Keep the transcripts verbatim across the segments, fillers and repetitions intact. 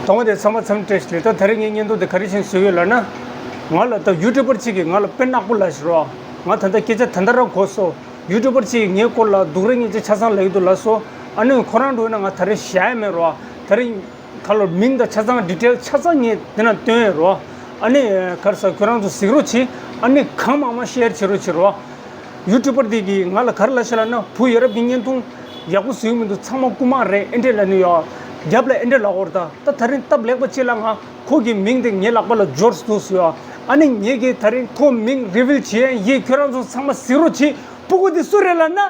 དང་པོ་དེ་ཚང་མ་འཚམས་འདྲི་ཞུ། ད་ད་རེས་ངའི་བརྙན་ཐུང་དེ་ག་རེ་བྱས་ནས་བཟོས་ཡོད་ལབ་ན། ང་ལ་ད་ཡུ་ཊུབ་པར་གཅིག་གིས་ང་ལ་དཔེ་ནག་པོ་ལབ་ཤག་རོ། ང་ད་ལྟ་སྐད་ཆ་ད་ལྟ་རང་གོ་སོང་། ཡུ་ཊུབ་པར་གཅིག་གིས་ངའི་སྐོར་ལ་སྡུག་རུས་ངན་ཅིག་ཆ་ཚང་ལབ་ཀྱི་འདུག་ལབ་སོང་། ཨ་ནི་ཁོ་རང་འགྲོ་ན་ང་ད་རེས་བཞག་ཡ་མེད་རོ། ད་རེས་ཁ་ལོ་མིང་དང་ཆ་ཚང་ཌི་ཊེལ་ཆ་ཚང་ངས་དེ་ན་སྟོན་ཡོད་རོ། ཨ་ནི་ག་རེ་ཟེར། ཁྱོད་རང་ཚོ་གཟིགས་རོགས་གྱིས། ཨ་ནི་གང་མང་མང་ཤེར་བྱེད་རོགས་བྱེད་རོ། ཡུ་ཊུབ་པར་དེ་གིས་ང་ལ་ག་རེ་ལབ་ཤག་ལབ་ན། བུ་ཡ་རབས་ཀྱི་བརྙན་ཐུང་ཡག་པོ་བཟོས་མི་འདུག་ཚང་མ་རྐུ་མ་རེད། ཨེ་འདྲས་ལབ་ནི་ཡོད། རྒྱབ་ལ་ཨེ་འདྲས་ལབ་ཀྱི་ཡོད་རེད། ད་ད་ད་རིང་སྟབས་ལེགས་པ་ཅིག་ལ་ང་ཁོ་གི་མིང་དེ་ངའི་ལག་པ་ལ་འབྱོར་སོང་ཟེར་ཡོད། ཨ་ནི་ངེད་ཀྱིས་ད་རིང་ཁོ་མིང་རི་བིལ་བྱེད་ཡ་ཡིན། ཁྱོད་རང་ཚོ་ཚང་མ་གཟིགས་རོགས་གྱིས། སྤུ་གུ་དེ་སུ་རེད་ལབ་ན།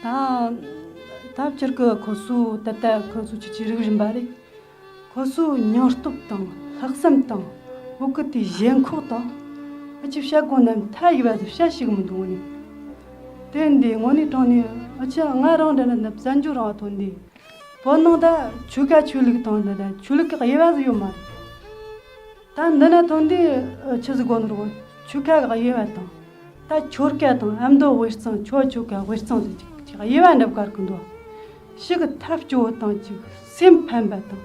ད་ད་སྤྱིར་གི་ཁོ་ཚོ་ད་ལྟ་ཁོ་ཚོ་ཆུ་ཆུ་རིག་བཞིན་པ་རེད། ཁོ་ཚོའི་སྙིང་སྟོབས་དང་ལྷག་བསམ་དང་། བོད་གི་དེ་ཞེན་ཁོག་དང་། ཨ་ཅེ་བཤད་དགོས་ན་མཐའ་ཡས་པ་ཟིག་བཤད་ཤེས་གི་མི་འདུག་ནི། དེ་འདི་དངོས་གནས་དྲང་གནས་ཨ་ཅེ་ང་རང་འདྲ་ན་ནི་བཙན་བྱོལ་རང་ཐོན་དུས། བོད་ནང་ད་ཆོལ་ཁ་ཆོས་ལུགས་དང་འདི་ད་ཆོས་ལུགས་ཀྱི་དབྱེ་བ་ཟིག་ཡོད་མ་རེད། ད་འདི་ན་ཐོན་དུས་ཆི་ཟིག་དགོས་ནོ་རེད། ཆོལ་ཁ་གི་དབྱེ་བ་དང་། ད་ཆོལ་ཁ་དང་ཨ་མདོ་དབུས་གཙང་ཁྱོད་ཆོལ་ཁ་དབུས་གཙང་ཟེར་ཅིག་ཅིག་དབྱེ་བ་འདྲ་བཀར་གི་འདུག་ཞིག་གི་ཐབས་སྐྱོ་བོ་དང་ཅིག་སེམས་ཕམ་པ་དང་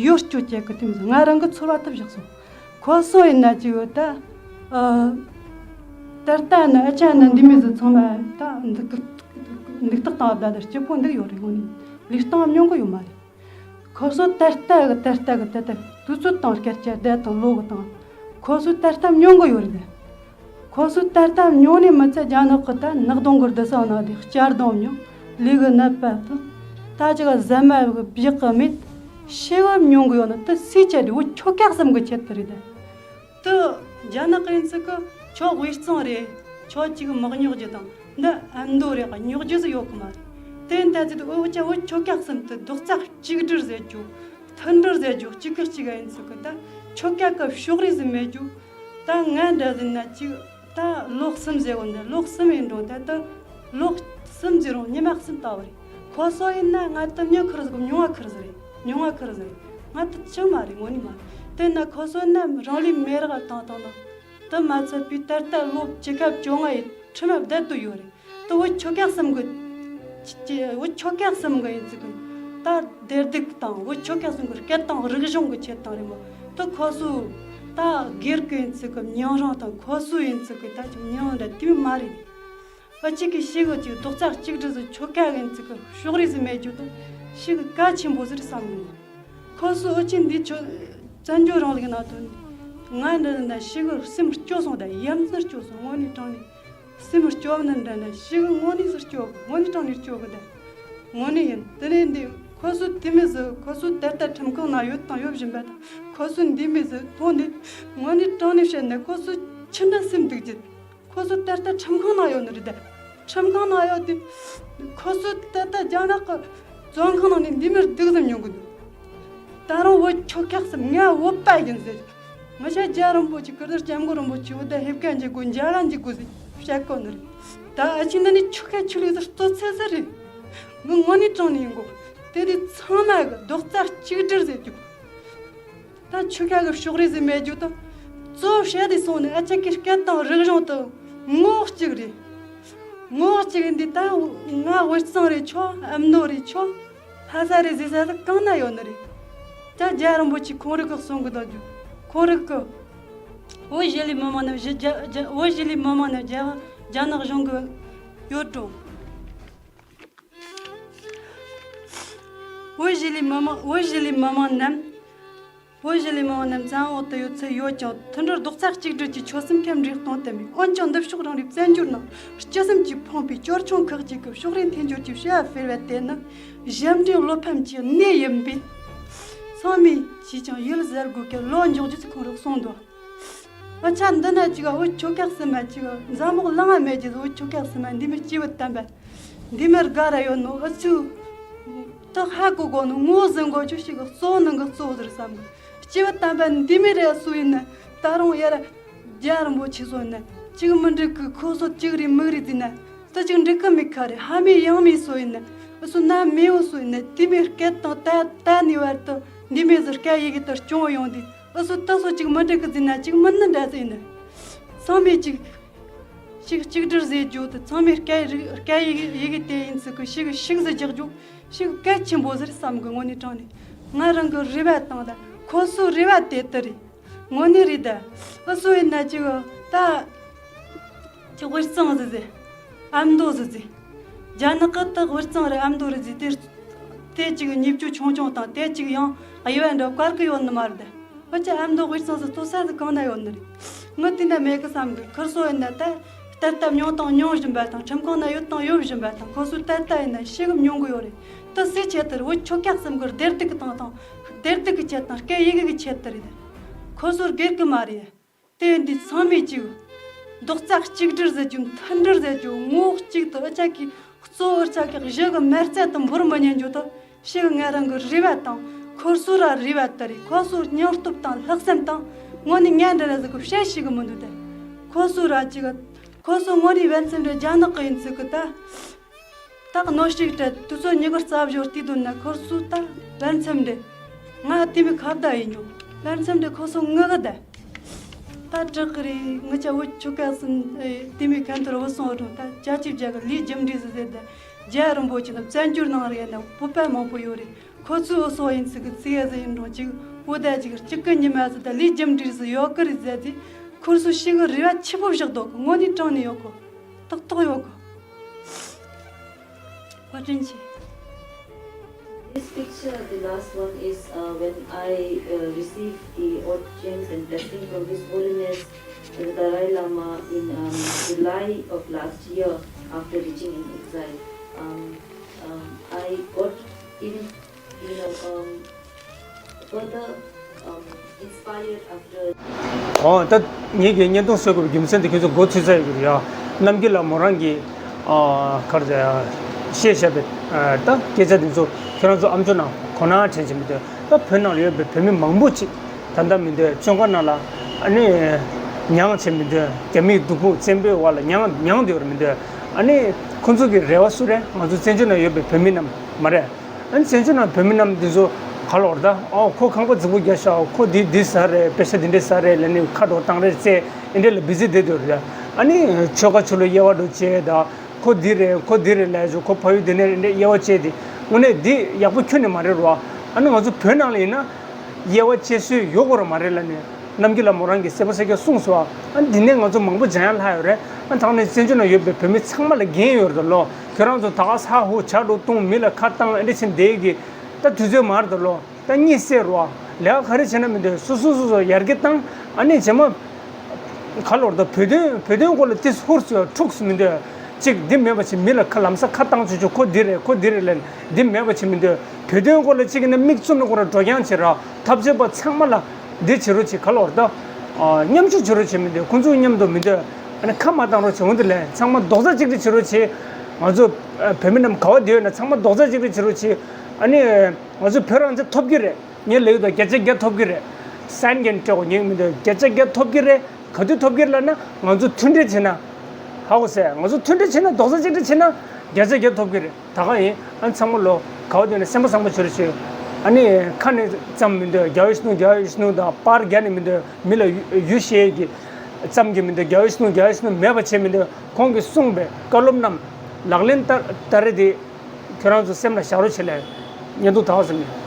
ཡོ་སྐྱོ་བྱེད་གི་དེ་མོ་ཟིག་ང་རང་གི་ཚོར་བ་ཐོབ་བཞག་སོང་། ཁོ་སོ་ཡིན་ན་ཅིག་ད་ཨ་ད་ལྟ་ནི་ཨ་ཅག་ནི་འདི་མོ་ཟིག་ཚང་མ་ད་འདུག་གི་འདུག་སྟེགས་དང་བསྡད་དེ་སྐྱིད་པོ་འདུག་ཡོད་རེད། དངོས་ནས་ལུས་སྟེང་སྙོང་གི་ཡོད་མ་རེད། ཁོ་ཚོ་ད་ལྟ་གི་ད་ལྟ་གི་ད་ལྟ་དུས་ཚོད་དང་སྐད་ཆ་བརྡ་དང་བློ་གི་དང་། ཁོ་ཚོ་ད་ལྟ་སྙོང་གི་ཡོད་རེད། ཁོ་ཚོ་ད་ལྟ་སྙོང་ནས་མི་ཚད་རྒྱ་ནག་གི་ད་ནག་དོང་གི་བསྡད་ས་ན་དེ་གཅར་རྡུང་མྱོང་། ལུས་གི་ནད་པ་དང་། ད་ཅིག་ཟ་མ་གི་བཞག་གི་མེད། ཤི་བ་སྙོང་གི་ཡོད་ན་དེ་སུའི་ཆེད་རེད། བོད་ཆོལ་ཁ་གསུམ་གི་ཆེད་དུ་རེད་ད། དུ་རྒྱ་ནག་གི་ཡིན་ཚུལ་གི་ཁྱོད་དབུས་གཙང་རེད། ཁྱོད་ཅིག་མི་རྙོག་རྒྱུ་དང་འདི་ཨ་མདོ་རེད། རྙོག་རྒྱུ་ཟིག་ཡོད་གི་མ་རེད། དེ་ཡིན་ད་ཚེ་དུ་འུ་ཅག་བོད་ཆོལ་ཁ་གསུམ་དུ་རྡོག་རྩ་གཅིག་སྒྲིལ་ཟེར་རྒྱུ། མཐུན་སྒྲིལ་ཟེར་རྒྱུ། གཅིག་གི་གཅིག་ག་ཡིན་ཚུལ་གི་ད་ཆོལ་ཁ་གི་ཕྱོགས་རིས་ཟིག་མེད་རྒྱུ། ད་ང་འདྲ་ཟིག་ན་ཅིག་ད་ལོ་གསུམ་ཟེར་བ་འདི་ལོ་གསུམ་ཡིན་འགྲོ་ད་ད། ལོ་གསུམ་གྱི་རིང་ཉི་མ་གསུམ་ལྟ་བུ་རེད། ཁོ་ཚོ་ཡིན་ན་ང་དུ་མྱི་ཁུར་ཟིག་མྱོང་བ་ཁུར་ཟིག་རེད། མྱོང་བ་ཁུར་ཟིག་རེད། ང་དུ་ཅི་མ་རེད། དངོས་གནས་མ་རེད། དེ་ན་ཁོ་ཚོ་ན་རང་ལུས་མེ་རག་བཏང་བཏང་ན། དུ་མ་ཚད་པའི་ད་ལྟ་ལོ་བཅུ་ཁ་བཅོ་ལྔ་ཡི་ཁྲིམས་བསྡད་དུ་ཡོད་རེད། དུ་བོད་ཆོལ་ཁ་གསུམ་གི་ཅི་བོད་ཆོལ་ཁ་གསུམ་གི་ཡིན་ཚུལ་གི་ད་བདེ་སྡུག་དང་བོད་ཆོལ་ཁ་གསུམ་གི་སྐད་དང་རིག་གཞུང་གི་ཆེད་དང་རེད་མོ། དུ་ཁོ་ཚོ་ད་སྒེར་གི་ཡིན་ཚུལ་གི་མྱིང་རང་དང་ཁོ་ཚོ་ཡིན་ཚུལ་གི་ད་ཅི་མྱིང་འདྲ་དེ་མ་རེད། ཨ་ཅིག་གིས་ཤི་གི་ཅིག་རྡོག་རྩ་གཅིག་སྒྲིལ་ཟིག་ཆོལ་ཁ་གི་ཡིན་ཚུལ་གི་ཕྱོགས་རིས་ཟིག་མེད་རྒྱུ་དང་ཤི་གི་གལ་ཆེན་པོ་ཟིག་རེད་བསམ་གི་མོ། ཁོ་ཚོ་ཨ་ཅིག་འདི་ཆོ་བཙན་བྱོལ་རིང་ལུགས་ནང་དུ་ང་འདི་ན་ཤི་གི་སེམས་སྐྱོ་སོང་ད་ཡ་མཚན་སྐྱོ་སོང་། དངོས་གནས་དྲང་གནས་སེམས་སྐྱོ་ནི་འདྲ་ན་ཤི་གི་དངོས་གནས་སུ་སྐྱོ་གི། དངོས་གནས་དྲང་གནས་སྐྱོ་གི་ད། དངོས་གནས་ཡིན། དེ་ནས་འདི་ཁོ་ཚོ་དེ་མོ་ཟིག་ཁོ་ཚོ་ད་ལྟ་ཁྲིམས་ཁང་ན་ཡོད་དང་ཡོད་བཞིན་པ་དང་ཁོ་ཚོ་འདི་མོ་ཟིག་མཐོང་ནས་དངོས་གནས་དྲང་གནས་བཤད་ན་ཁོ་ཚོ་ཅི་འདྲ་སེམས་སྡུག་རྒྱུ། ཁོ་ཚོ་ད་ལྟ་ཁྲིམས་ཁང་ནང་ཡོད་ནི་རེད་ད། ཁྲིམས་ཁང་ནང་ཡོད་དུས། ཁོ་ཚོ་ད་ལྟ་རྒྱ་ནག་གི་བཙོན་ཁང་ནང་ནས་འདི་མོ་སྡུག་ཟིག་མྱོང་གི་འདུག་ད་རུང་བོད་ཆོལ་ཁ་གསུམ་ང་བོད་པ་ཡིན་ཟེར། ང་ཆ་རྒྱལ་བ་རིན་པོ་ཆེ་ཀིར་ཏི་སྐྱབས་མགོན་རིན་པོ་ཆེ་བོད་ད་ཧེབ་ཀ་འཇིག་དགོས་འཇའ་ག་འཇིག་དགོས་ཟེར་བཤད་གོ་ནི་རེད། ད་ཨ་ཆི་འདི་ནི་ཆོལ་ཁ་ཆོས་ལུགས་ཟེར་ལྟོ་ཚད་ཟེར་རེད། ང་དངོས་གནས་དྲང་ནས་ཡིན་གོ། དེ་དུས་ཚང་མ་གི་རྡོག་རྩ་གཅིག་སྒྲིལ་ཟེར་རྒྱུ། ད་ཆོལ་ཁ་གི་ཕྱོགས་རིས་ཟིག་མེད་རྒྱུ་དང་། གཙོ་བོ་བཤད་དེ་སོང་ནས་ཨ་ཅག་གི་སྐད་དང་རིག་གཞུང་དུ་ངོ་བོ་གཅིག་རེད། ངོ་བོ་གཅིག་ཡིན་དུས་ད་ང་དབུས་གཙང་རེད་ཆོག་ཨ་མདོ་རེད་ཆོག་ལྷ་ས་རེད་ཟེར་ས་ཟིག་གང་ན་ཡོད་ནི་རེད། ད་རྒྱལ་བ་རིན་པོ་ཆེ་ཁོང་རིགས་གི་གསུང་གི་འདུག་རྒྱུ། ཁོང་རིགས་གི་བོད་གཞིས་ལུས་མི་མང་རྣམས་གཞི་རྒྱ་རྒྱ་བོད་གཞིས་ལུས་མི་མང་རྣམས་རྒྱ་རྒྱ་ནག་གཞུང་གི་ཡོད་འགྲོ། བོད་གཞིས་ལུས་མི་མང་བོད་གཞིས་ལུས་མི་མང་རྣམས། བོད་གཞིས་ལུས་མི་མང་རྣམས་བཙན་འོག་ཏུ་ཡོད་ཚུལ་ཡོད་ཀྱང་མཐུན་སྒྲིལ་རྡོག་རྩ་གཅིག་སྒྲིལ་གྱིས་ཆོལ་གསུམ་ཁ་འབྲལ་གཏོང་ཐུབ་མེད། འོན་ཀྱང་འདི་ཕྱོགས་རང་རེའི་བཙན་བྱོལ་ནང་སྤྱི་སེམས་ཀྱིས་ཕོངས་པའི་སྐྱོར་ཆུང་ཁག་ཅིག་གིས་ཕྱོགས་རིས་འཐེན་འཁྱེར་གྱི་བྱ་བ་སྤེལ་བ་དེ་ནི་ཞབས་འདྲེན་བློ་ཕམ་གྱི་གནས་ཡིན་པས། ཚང་མས་ཅིས་ཀྱང་ཡིད་གཟབ་དགོས་གལ་ལོ་འཇོག་རྒྱུ་ཚུལ་ཁོང་རང་གསུངས་འདུག་ཨ་ཅག་འདི་ན་ཅིག་བོད་ཆོལ་ཁ་གསུམ་མ་ཅིག་འཛམ་བུ་གླིང་ང་མེད་ཀྱི་བོད་ཆོལ་ཁ་གསུམ་མ་འདི་མོ་སྐྱེས་བུ་དམ་པ། འདི་མོ་དགའ་ར་ཡོད་ནོ་ཨུ་ཚུགས། ད་ཧ་གོ་གོ་ནོ་ངོ་ཟིན་གོ་ཆོ་ཞིག་གཙོ་བོ་ནང་གི་གཙོ་བོ་ཟེར་བསམ་གི། སྐྱེས་བུ་དམ་པ་འདི་མོ་རེ་སུ་ཡིན་ན་ད་རུང་ཡར་རྒྱལ་བ་རིན་པོ་ཆེ་སོ་ཡིན་ན་ཅིག་མི་འགྲིག་གི། ཁོ་སོ་ཅིག་རེད་མིག་རེད་ཟིན་ན་ད་ཅིག་འགྲིག་གི་མེད་ཁ་རེད། ཕ་མེས་ཡང་མེས་སོ་ཡིན་ན་ཨུ་སུ་ན་མེས་འོ་སོ་ཡིན་ན་དེ་མོ་སྐད་དང་ད་ད་ནི་བར་དུ་འདི་མོ་ཟིག་སྐད་ཡི་གེ་ལྟར་སྐྱོང་ཡོང་དུས། ཨུ་སུ་ད་སོ་ཅིག་མི་འགྲིག་གི་ཟིན་ན་ཅིག་མི་ནི་འདྲ་ཟིན་ན། ཚང་མས་ཅིག་ཞིག་གཅིག་སྒྲིལ་ཟེར་རྒྱུ་དེ་ཚང་མས་སྐད་རིགས་སྐད་ཡི་གེ་ཡི་གེ་དེ་ཡིན་ཚུལ་གི་ཞིག་ཤིག་ཟེར་རྒྱག་རྒྱུ་ཞིག་གལ་ཆེན་པོ་ཟེར་བསམ་གི། དངོས་གནས་དྲང་ནས་ ང་རང་གི་རེ་བ་དང་ད་ཁོ་ཚོའི་རེ་བ་དེ་ལྟར་རེད། དངོས་གནས་རེད་ད། ཨུ་སུ་ཡིན་ན་ཅིག་ད་ཅིག་དབུས་གཙང་ཟིག་ཟེ། ཨ་མདོ་ཟིག་ཟེ། རྒྱ་ནག་གི་ད་དབུས་གཙང་རེད་ཨ་མདོ་རེད་ཟེ། དེ་དེ་ཅིག་ཉེས་སྤྱོད་ཆུང་ཆུང་དང་དེ་ཅིག་ཡང་དབྱེ་བ་འདྲ་བཀར་གི་ཡོད་ནི་མ་རེད་ད། འོ་ཅག་ཨ་མདོ་དབུས་གཙང་ཟིག་ལྟོ་ས་ཟིག་གང་ན་ཡོད་ནི་རེད། ངི་དེ་འདྲ་མེད་གི་བསམ་གི། ཁིར་སོ་ཡིན་ན་ད་ལྟ་ལྟ་མྱོང་དང་མྱོང་བཞིན་པ་དང་ཁྲིམས་ཁང་ན་ཡོད་དང་ཡོད་བཞིན་པ་དང་ཁོ་ཚོས་ད་ལྟ་ཡིན་ན་ཤི་གི་མྱོང་གི་ཡོད་རེད། ད་སུའི་ཆེད་དུ་རེད། བོད་ཆོལ་ཁ་གསུམ་གི་བདེ་སྡུག་གི་དང་དང་བདེ་སྡུག་གི་ཆེད་དང་སྐད་ཡི་གེ་གི་ཆེད་དུ་རེད། ཁོ་ཚོར་སྒེར་གི་མ་རེད། དེ་འདི་ཚང་མས་ཅིག་རྡོག་རྩ་གཅིག་སྒྲིལ་ཟེར་རྒྱུ་མཐུན་སྒྲིལ་ཟེར་རྒྱུ་ངོ་བོ་གཅིག་ཏུ་ཨུ་ཅག་གི་གཙོ་བོ་ཨུ་ཅག་གི་གཞི་གི་མ་རྩ་དུ་འབོར་མི་ཉན་རྒྱུ་དུ་ཞིག་ང་རང་གི་རེ་བ་དང་ཁོ་ཚོ་ར་རེ་བ་ལྟར་རེད། ཁོ་ཚོ་སྙིང་སྟོབས་དང་ལྷག་བསམ་དང་དངོས་གནས་ཉན་འདྲ་ར་ཟིག་གི་བཤད་ཤེས་གི་མི་འདུག་སྟེ། ཁོ་ཚོ་ར་ཅིག་ཁོ་ཚོ་དངོས་གནས་བན་ཚེམ་རེད་རྒྱ་ནག་གི་ཡིན་ཚུལ་གི་ད། ད་གནོད་ཤུགས་སྤྲད་དུས་ཚོད་ཉི་གར་རྩ་བཞོར་དུས་དུ་ན་ཁོར་སུ་ད་བན་ཚེམ་འདྲེ། ང་དེ་མི་ཁ་བརྡ་ཡིན་ཉོ་བན་ཚེམ་འདྲེ་ཁོ་སོ་ངུ་གི་ད། ད་དྲག་གི་རེད། ངི་ཆ་བུ་ཆུ་ཀ་སུན་དེ་མི་ཁན་ཐོར་བུ་སོང་རུང་ད་ཅ་ཅིབ་ཅ་གི་ལི་ཇིམ་འདྲེ་ཟི་ཟེར་ད། རྒྱ་རིན་པོ་ཆེ་ན་བཙན་བྱོལ་ནང་རེད་ན་བུ་པ་མང་པོ་ཡོད་རེད། ཁོ་ཚོའི་བུ་སོ་ཡིན་ཚིག་གི་ཚིག་ཡ་ཟི་ཡིན་རུང་ཅིག་བུ་ད་ཅིག་གཅིག་གི་ཉི་མ་ཟི་ད་ལི་ཇིམ་འདྲེ་ཟི་ཡོད་གི་རེད་ཟེར་དེ། ཁོར་སུ་ཤི་གི་རེ་བ་ཆེ་པོ་བཞག་འདུག་གི་དངོས་གནས་དྲང་ནས་ཡོད་གི། ཏག་ཏག་ཡོད་གི། བཀའ་དྲིན་ཆེ། This picture, the last one, is uh, when I uh, received the audience and blessing from His Holiness the Dalai Lama in um, July of last year after reaching in exile. Um, um, I got in, you know, um, further um, inspired after. ཨོ་ད་ངེད་ཀྱི་བརྙན་ཐུང་བཟོ་དགོས་པའི་རྒྱུ་མཚན་དེ་ཁྱོད་ཚོ་མགོ་ཚོས་ཚར་ཡོད་ཀྱི་རེད་ཡ། རྣམ་རྒྱལ་ལགས་མོ་རང་གིས་ཨ་ག་རེ་ཟེར་བཤད་བཞག་པའི་ཨ་ད་སྐད་ཆ་དེ་ཚོ་ཁྱོད་རང་ཚོ་ཨམ་ཅོག་ནང་གོ་ན་དྲན་གྱི་མི་འདུག་ད་བོད་ནང་ལ་ཡོད་པའི་བོད་མི་མང་པོ་ཅིག་ད་ལྟ་མི་འདུག་བཙོན་ཁང་ནང་ལ་ཨ་ནི་མྱངས་བྱས་མི་འདུག་རྒྱ་མིའི་སྡུག་ཕུག་བཙན་པོའི་འོག་ལ་མྱངས་མྱངས་བསྡད་ཡོད་རེད་མི་འདུག་ཨ་ནི་ཁོ་ཚོ་གི་རེ་བ་སུ་རེད། ང་ཚོ་བཙན་བྱོལ་ནང་ཡོད་པའི་བོད་མི་རྣམས་མ་རེད། ཨ་ནི་བཙན་བྱོལ་ནང་བོད་མི་རྣམས་འདི་ཚོ་ག་ལོར་ད་ཨོ་ཁོ་ཁང་པ་རྫིག་པོ་རྒྱག་ཤག་ཁོ་འདི་འདི་ཟ་རེད། པེ་ཤ་འདི་འདྲ་ཟ་རེད་ལབ་ནི་ཁ་འགྲོ་བཏང་རེད་ཙེ་འདི་འདྲ་ལ་བི་ཟི་བསྡད་འདུག་རེད། ཨ་ནི་ཆོལ་ཁ་ཆོ་ལོ་དབྱེ་བ་འགྲོ་བྱས་ད་ཁོ་འདི་རེད་ཁོ་འདི་རེད་ལབ་ཆོག་ཁོ་ཕ་ཡུལ་འདི་ནས་འདི་འདྲ་དབྱེ་བ་བྱས་ཏེ་དངོས་གནས་འདི་ཡག་པོ་ཁྱོན་ནས་མ་རེད་རོ། ཨ་ནི་ང་ཚོ་བོད་ནང་ལ་ཡིན་ན་དབྱེ་བ་བྱེད་སྲོལ་ཡོད་དགོས་ར་མ་རེད་ལབ་ནས། རྣམ་རྒྱལ་ལགས་མོ་རང་གིས་གསལ་པོ་གསལ་རྐྱང་གསུངས་སོང་། ཨ་འདི་ནས་ང་ཚོ་མང་པོ་སྦྱང་ཡ་ལྷག་ཡོད་རེད། ཨ་ད་ནས་བཙན་བྱོལ་ནང་ཡོད་པའི་བོད་མི་ཚང་མ་ལ་འགན་ཡོད་རེད་དོ་ལོ། ཁྱོད་རང་ཚོ་ད་ག་ས་ཧུ་ཇ་འདྲ་བཏུང་མི་ལ་ཁ་བཏང་ཨ་འདྲ་བྱེད་བསྡད་ཀྱི་ད་དུས་ཚོད་མ་རེད་དོ་ལོ། ད་གཉིད་སད་རོགས། ལས་ཀ་ག་རེ་བྱེད་ན་མི་འདོད་སོ་སོ་སོ་སོ་ཡར་རྒྱས་བཏང་ཨ་ནི་རྗེས་མ། ག་ལོར་ད་བོད་དོན་བོད་དོན་སྐོར་ལ་ཏིས་ཧུར་སུ་འཁྲུགས་སུ་མི་འདོད། གཅིག་འདི་མེད་པ་བྱེད་མི་ལ་ཁ་ལམ་སང་ཁ་བཏང་ཆོག་ཆོག་ཁོ་འདི་རེད་ཁོ་འདི་རེད་ལབ་འདི་མེད་པ་བྱེད་མི་འདོད། བོད་དོན་སྐོར་ལ་གཅིག་ཡིན་ན་མིག་བཙུམ་ནས་ཁོ་རང་འགྲོ་རྐྱང་བྱེད་ར། འཐབ་རྩོད་པ་ཚང་མ་ལ་འདི་བྱེད་རོགས་བྱེད་ག་ལོར་ད། མཉམ་ཞུགས་བྱེད་རོགས་བྱེད་མི་འདོད་ཁོང་ཚོའི་མཉམ་དུ་མི་འདོད། ཨ་ནི་ཁ་མ་བཏང་རོགས་བྱེད་འོན་ཏེ་ལས་ཚང་མ་རྡོག་རྩ་གཅིག་སྒྲིལ་བྱེད་རོགས་བྱེད། ང་ཚོ་བོད་མི་རྣམས་ག་བ་བསྡད་ཡོད་ན་ཚང་མ་རྡོག་རྩ་གཅིག་སྒྲིལ་བྱེད་རོགས་བྱེད། ཨ་ནི་ང་ཚོ་བོད་རང་བཙན་ཐོབ་ཀྱི་རེད། ངས་ལབ་ཡོད་དོ་བརྒྱ་ཆ་བརྒྱ་ཐོབ་ཀྱི་རེད། སན་གན་སྤྲད་དགོས་ཉེན་མི་འདུག་བརྒྱ་ཆ་བརྒྱ་ཐོབ་ཀྱི་རེད། ག་དུས་ཐོབ་ཀྱི་རེད་ལབ་ན་ང་ཚོ་མཐུན་སྒྲིལ་བྱེད་ན། ཧ་གོ་སོང་། ང་ཚོ་མཐུན་སྒྲིལ་བྱེད་ན་རྡོག་རྩ་གཅིག་སྒྲིལ་བྱེད་ན་བརྒྱ་ཆ་བརྒྱ་ཐོབ་ཀྱི་རེད། ད་ག་ཡིན་ཨ་ཚང་མ་ལོ་ག་བ་དུས་ནས་སེམས་པ་བཟང་པོ་བྱོས་རེ་བྱོས། ཨ་ནི་ཁ་ནས་ཙམ་མི་འདོད་རྒྱལ་བའི་གཞོན་ནུ་རྒྱལ་བའི་གཞོན་ནུ་དང་པར་རྒྱག་ནས་མི་འདོད་མི་ལ་ཡུ་ཡུ་བཤད་ཀྱི་ཙམ་གྱི་མི་འདོད་རྒྱལ་བའི་གཞོན་ནུ་རྒྱལ་བའི་གཞོན་ནུ་མེད་པ་བྱེད་མི་འདོད་ཁོང་གིས་གསུངས་པའི་བཀའ་སློབ་རྣམས་ལག་ལེན་བསྟར་བསྟར་རེ་དེ་ཁྱོད་རང་ཚོ་སེམས་ལ་བཞག་རོགས་བྱེད་ལས་བརྙན་ཐུང་དག་ཟིན་ནས།